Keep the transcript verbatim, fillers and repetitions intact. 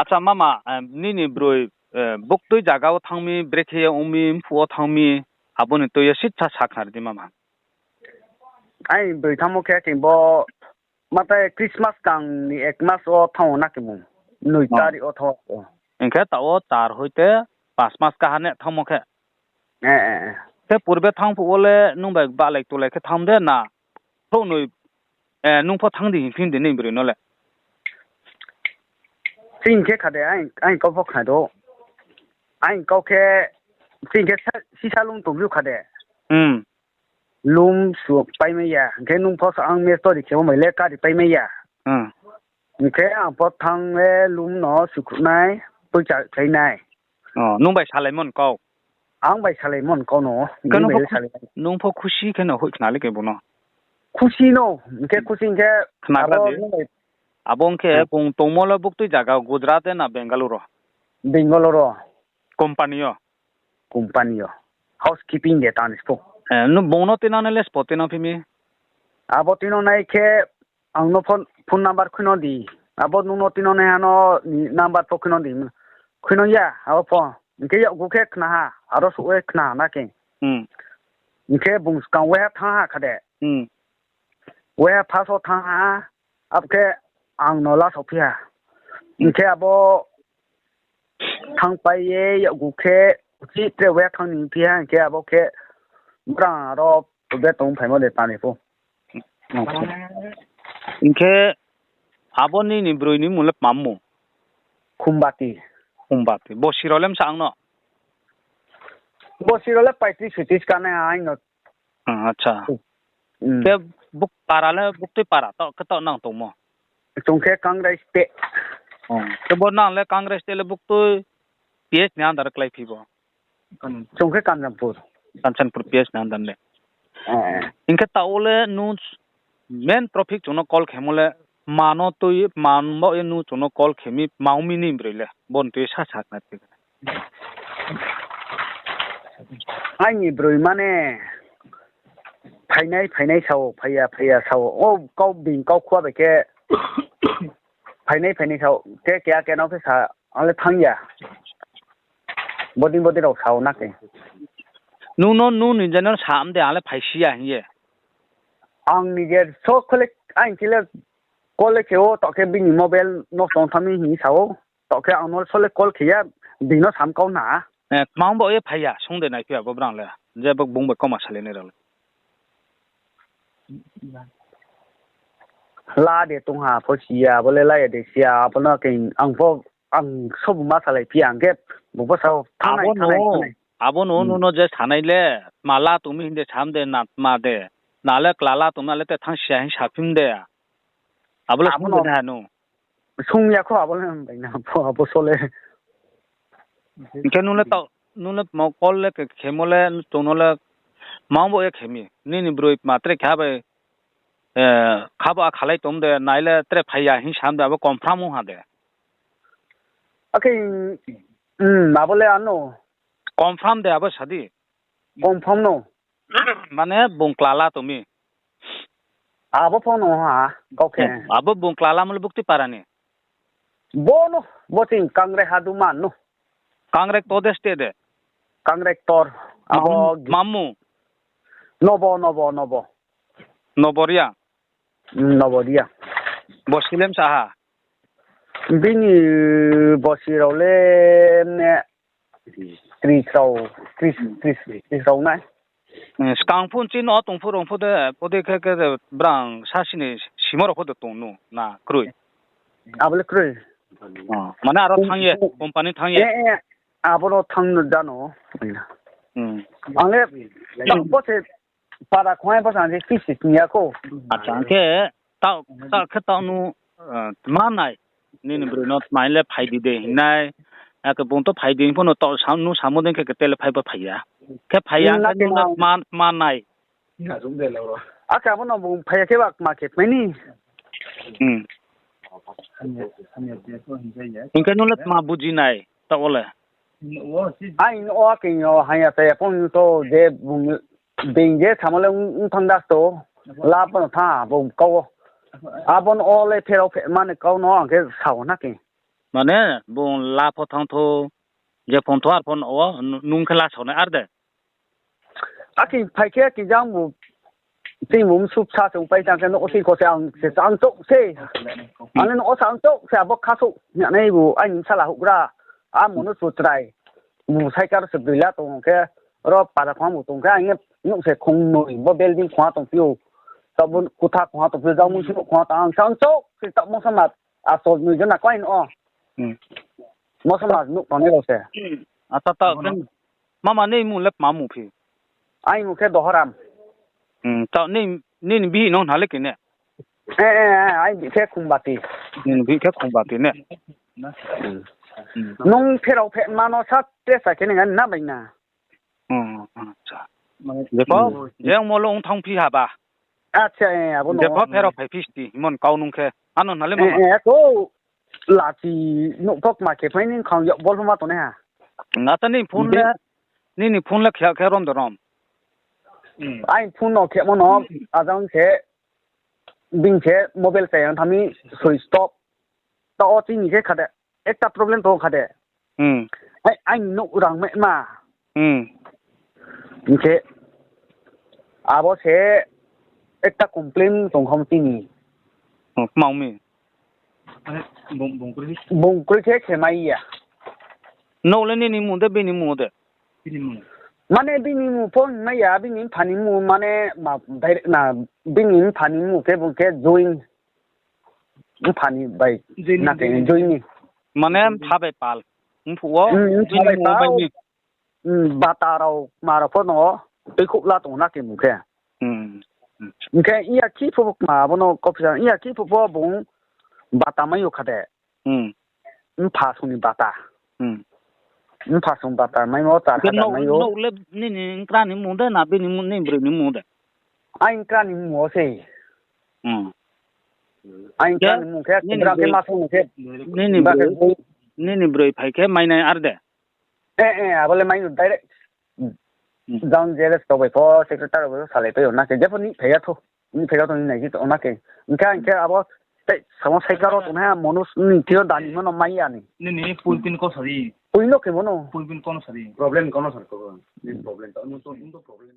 Acha mama, nini broi buktui zaga wo thanng mi, brekhe ye ong mi, mphuh wo thanng mi, abo ni tui ye sisa sakhnari di mama. Aini broi thanngmo khe khe bo, matai Christmas kang ni ek mas wo thanng ou na khe bung. Noi tarik wo thanng ou. Hing khe taoh wo char hoite pas mas kaha ne thanngmo khe. Khe purbe thanng phuh wo le nung bai bahlai tulai khe thanng de na, thouh noi, nung pho thanng di hing phi de nini broi no le. Chini khe kha de, aini kau pho khna do. Aini kau khe, chini khe sisa lum tongphi kha de. Lum su paimai ya, hing khe nung pho ang me story khemo bai le kari paimai ya. Hing khe ang pho thanng le lum no sukhruh nai, poicha khlai nai. Nung bai salaimo ni kau? Ang bai salaimo ni kau no. Nung pho khusi khe no hoih khna le khe bung no. Khusi no, hing khe khusi hing khe khna gra di. Abo hing khe bung tongmo le buktui zaga Gujarat de na Bengaluru? Bengaluru. Company yo? Company yo. Housekeeping de tang ni spo. Bung no tinang nai le spo tinang phi mi? Abo tinang nai khe ang no phone number khuino di. Abo nung no tinang nai ha no ni number pho khuino di. Khuino ya, abo pho. Hing khe yakgu khe khna ha, aro suh ye khna ha na khe. Hing khe bung skang waiha thanng ha kha de. Waiha first wo thanng ha, abo khe ang no last wo phi ha. Hing khe abo thanngpai ye yakgu khe, uchih tre waiha thanng ni phi ha, hing khe abo khe brang aro be tong phaimo de tani pho. Hing khe abo nini broi ni mmung le tma mmung? Khumbati. Khumbati. Bosi rao le msa ang no? Bosi rao le paitris soitris kanai aing no. Acha. Khe para le buktui para, taoh khe taoh nang tongmo? Chung khe Kangrai state. Khe bo nang le Kangrai state le buktui P S ni under klái phi bo? Chung khe Kanchanpur. Kanchanpur P S ni under le. Hing khe taoh wo le nung main topic chung no call khemo le, tma no tui, tma baoh ye nung chung no call khe mi, tma ong mi nini broi le, bo ni tui ye sa sakhnari. Aini broi mane, phainai phainai sa ou, phai ya phai ya sa ou, o kau being kau khua bai khe, phainai phainai sa ou, khe keha keha no khe sa, ang le thanng ya. Bodei bodei rao sa ou na khe. Nung no, nung ni je no sa mi de, ang le phaisi ya hing ye. Ang ni je so khe le, aini khe le call le khe ou, taoh khe bini mobile nosto ong thanng mi hing sa ou. Taoh khe ang no so le call khe ya, bini no sam kau na. Tma ong baoh ye phai ya, sung de naiphi ya bo brang le. Je bo bung bai kauma salai nai rao le. La de tong ha pho si ya, abo le la ya de si ya, abo no khe ang pho, ang sobu ma salai phi ya, ang khe bung pho sa ou, thanng nai, thanng nai, thanng nai. Abo no, nung no je sanai le, tma la tong mi hing de sa mi de, na tma de. Na le kla la tong mi, na le te thanng si ya hing saphi mi de. Abo le sung de nai ha nung. Sung ya kho abo le, bai na pho abo so le. Hing khe nung le, nung le tma call le khemo le, chung no le, tma ong baoh ye khe mi. Nini broi tma tre khe ha bai, khabo a khalai tong de, nai le tre phai ya hing sa mi de, abo confirm ong ha de. Akhe, abo le ano. Confirm de abo sa di. Confirm no. Mane bung kla la tong mi. Abo pho no ha, kau khe. Abo bung kla lamo le buktui para ni? Bo no, bo ching Kangrai haduma no. Kangrai ktor de state de? Kangrai ktor. Abo tma mmung? Nobo, Nobo, Nobo. Nobo Reang? Nobo Reang. Bosi le msa ha? Bini bosi rao le ne tris rao, tris, tris, tris rao nai. Skang pho chini no tong pho rong pho de, bodei khe khe de brang sasi ni simo rao pho de tong nu na kroi? Abo le kroi. Mane aro thanng ye, company thanng ye? Abo no thanng no jano. Ang le, bo se para khong bo sa je fix ni ya kho. Acha, hing khe, taoh khe taoh nu, tma nai, nini broi no tma le phai di de hing nai, akhe bung to phai di hing pho no taoh sa, nung samo dei khe kete le phai pho phai ya. Khe phai ya, hing khe nung le tma nai. Akhe abo no bung phai ya khe ba kma khe phai ni. Hing khe nung le tma buji nai, taoh wo le. Aini o akhe yo haya chaya pho to je bung, being je samo le ong thanng das to, la pho no thanng ha bo kau wo. Abo no o le pherao phe mani kau no ang khe sa ou na khe. Mane, bung la pho thanng thou, je phone thou ar pho no wo, nung khe la sao nai ar de. Akhe phai khe, akhe jang bu, chini bu msu bsa se ongpai tang khe, nouh wo se kho se ang se, ang chouh se. Ang le nouh wo se ang chouh se, abo khasouh hing ya nai bu, aini bsala houhgra. Amo no chuchrai. Bu cycle se broi la tong khe, ro para khong bu tong khe, ang ye nouh se khong noi, bo building khong ha tongphi ou. Taoh bo kutha khong ha tongphi ou, jang mui se nouh khong ha tong, ang se ang chouh se taoh mosa ma, asol noi jona koi no o. Mosa ma nouh tongnai rao se. Ata ta, mama ni mung le tma mung phi? Aini mung khe Dohoram. Taoh nini bihih no hna le kene? Aini bihih khe Khongbati. Nini bihih khe Khongbati ne? Nung pherao phe ma no sa tre sa khe nai na bai na. Jepho, je ongmo lo ong thanng phi ha ba. Jepho pherao phai phi sti, mon kau nung khe. Ano hna le mama. Ko lachi nouh pho kma khe phai ni khang yak bol pho ma tongnai ha. Ata nini phone le khe khe rom de rom? Aini phone no khemo no, ajang khe, bini khe mobile chaya thanng mi switch off. Taoh wo chini khe khade, ekta problem tong kha de. Aini nouh rang mai ma. Hing khe, abo se ekta complain tong kha mo chini. Kma ong mi? Bung kroi khe khe mai ya. Nouh le nini mung de, bini mung de? Mane bini mung pho hing mai ya, bini mpha ni mung, mane ma direct na, bini mpha ni mung khe bung khe join. Mpha ni bai, na khe join ni. Mane mpha bai pal. Mphuh wo, mpha bai pal. Bata rao, kma rao pho no, tuikhouh la tong na khe mung khe. Hing khe iya khe pho kma, abo no kopisa, iya khe pho pho bung bata mai yo kha de. Mpha song ni bata. Mpha song bata maimo, char hajar mai yo. Nouh le nini nkra ni mung de, na bini mung, nini broi ni mung de? Aini nkra ni mung wo se. Aini nkra ni mung khe, khe ma song khe. Nini broi phai khe mai nai ar de? Abo le mai no direct. Jang J L S rao bai pho, secretary rao bai pho salai pai yo na khe, jepho ni phai ya tho, ni phai ya tho ni nai ji tong na khe. Hing khe, hing khe abo, tei samo cycle rao tongnai ha, Manoj ni thing yo dani mo no mai ya ni. Pui no khe mo no. Problem kau no sar ko. Problem to, no to, no to problem.